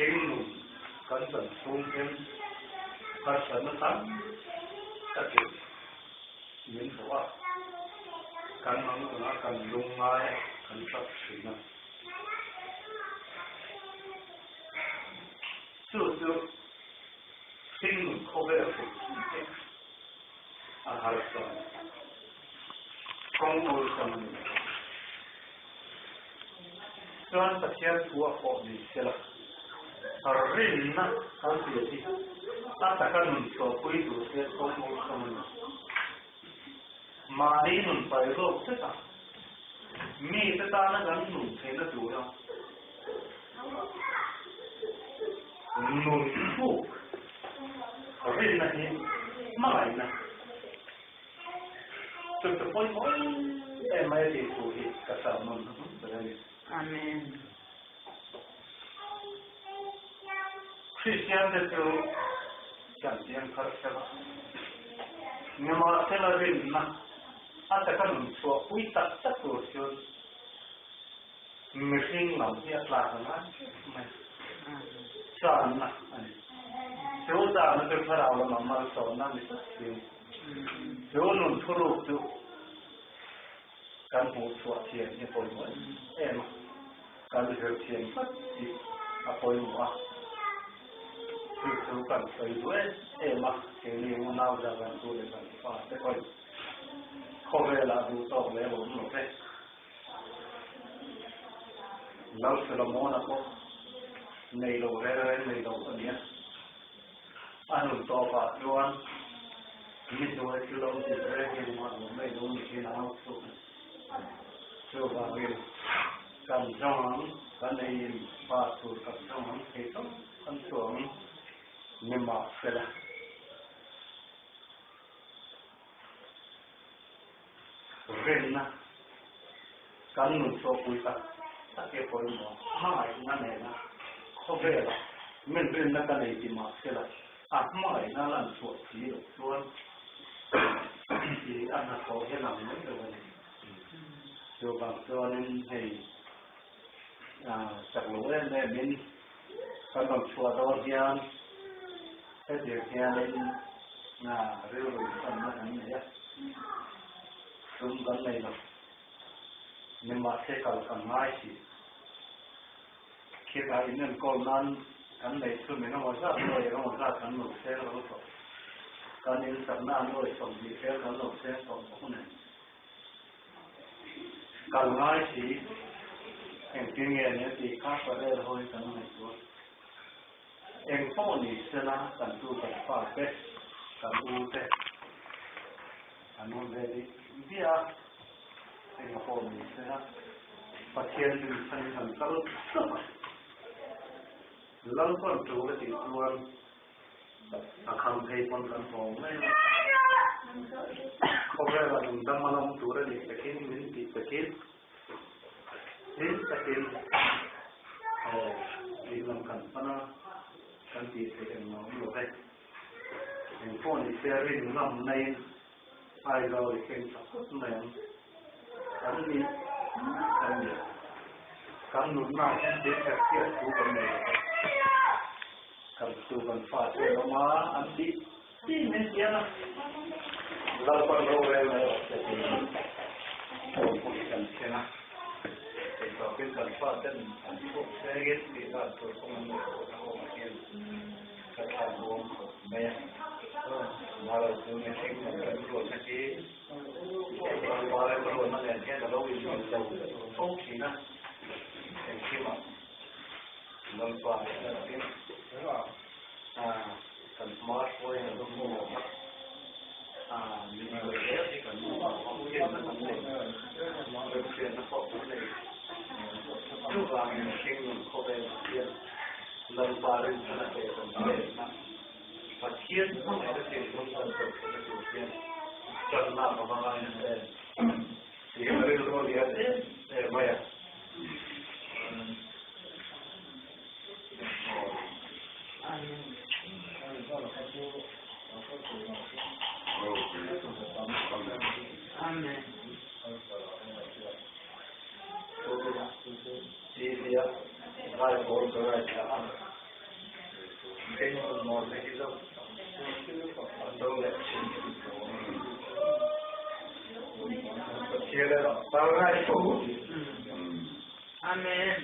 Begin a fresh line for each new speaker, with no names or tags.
Hringnun kan chan chhung hian harsatna tam takin min hmuh a, kan mang anga kan lungngai a, kan tap thin a. Chu chu hringnun khawvel hrim hrim hi a harsa a ni. Kawng awlsam a ni lo. Chuan Pathian thu a pawh ni sela, rinna kan tih hi a taka nun chhuahpui tur hian kawng awlsam a ni. Mahni nun pai zawk vek a, mite tana kan nun theihna tura nun thuk rinna hi hmangaihna. Chu chu pawimawh em mai a tih thu hi ka sermon hnu ber a ni.
Amen.
Kristian te chu kan piang thar hrep a, nimahsela rinna a taka nun chhuah pui tak tak tur chuan mihring lam hi a tlak a ngai hrep mai. Channa a ni. Chu channa chu thlarau lama malsawmna a ni tlat si. Chu nun thuruk chu kan hmuh chhuah thiam hi pawimawh em em a, kan zir thiam tlat tih a pawimawh a, chu chu kan sawi duh em em a, keini unau Jagantu leh kan fa te pawhin khawvelah duh tawk leh awm lo ve. Lalsolomona pawh nei lo reng reng nei lo a nia. A nun tawpah chuan mi hnuai thil awm tih reng hi engmah lo mai lo ni hian a au chhuak a ni. Chuvangin kan zawng ang, kan eiin pa tur kan zawng ang thei tawp kan chuang ni mah sela. Rinna kan nun chhuahpui tak tak hi a pawimawh a, hmangaihna nena khawvela min rinna ka nei ti mah sela a hmangaihna lan chhuah si loh chuan i a hnathawh hi a lang mai lo a ni. Chuvang chuanin hei chak lo em emin kan rawn chhuah dawn hian hetiang hianin rilru inhranna kan nei a, sum kan nei lo. Nimahse kal kan ngai si. Khitah inenkawl nan kan neih chhun engemaw zat nuai engemaw zat kan lo seng lo tawh. Kan insakna nuai 20 fel kan lo seng tawh bawk nen. Kal ngai si, engtin nge ni a tih kha ka rel hawi kan ngaihtuah. Eng pawh ni sela kan tu kan fa te, kan u te an awm ve dih dih a, enga pawh ni sela Pathian rinchhan kan kal tawp a. Lalpan tul a tih chuan A kham phei pawn kan haw mai a, khawvela nungdam a lawm tur a nih takin min tih takin hlim takin in lam kan pan a, kan tih theih engmah awm lo ve. Engpawh ni se rin ngam naiin Aizawl i thleng tha phawt mai ang. Kan nih kan ni. Kan nunna ah hian thil khat chiah thu kan nei lo va. Kan tu kan fa te an awm a, an tih tih mai hian a Lalpan rorel mai rawh se tiin awm pawh hi kan thleng a. Hei tawpin kan fa ten an chhuak sengin tih dan tur kawng an neih pawh na kawngah hian Ka thlan ruam khawp mai a, Mara chu mihring kan remruatna hi Lalpa remruatna nen hian a lo inmil lo fo thin a, engkimah Lalpa hi a takin kan hma hruaiin a lo hmuh a, min hruai zel hi kan hriatna kan nei, remhriatna pawh kan nei. Chuvangin mihring nun khawvelah hian Lalpa rinchhan a hleh kan hriatna Pathian hmangaihna thinlung kan tawrh theihna tur hian tanlak a va ngai nasa em? Tih hi rilru a lian em em mai a.
Amen.
Tih hi a Bible ka write a. Amen.